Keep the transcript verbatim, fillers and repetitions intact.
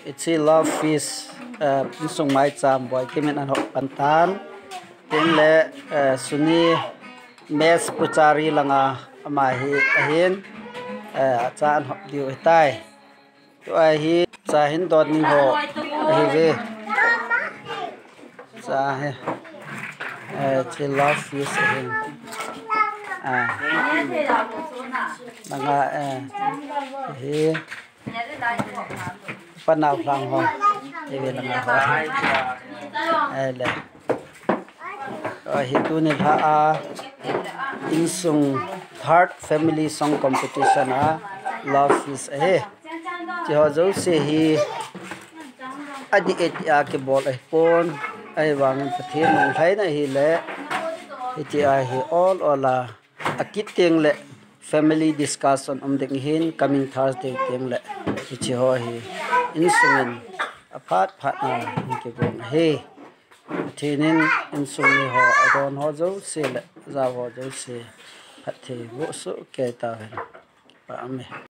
Hiche Love Feast, eh, insung maicham Boikim in ahin hop pan tan. Tin le, eh, Suni Mess Puchari langa ama hi ahin, eh, acha ahin hop diu ahitai. Tua hi cha hin don ding ho ahiuve. Cha hi, eh, hiche Love Feast ahin. Ah. Langa, eh, hi. Panau lang ho. Hive langa ho. Ahile. Ahi tuni lha a insung third family song competition a Love Feast ahi. Hiche ho jouse hi adih e tia kibol ahipon. Ahivangin Pathen lunglhaina ahile. Hitia hi ol ol a akit teng le family discussion um ding ahin coming Thursday teng le. Hiche ho hi insung in aphat phat na hin kigong ahi. Pathen in insung mi ho adon ho jouse le ajao ho jouse phatthei boh soh kei tahen. Amen.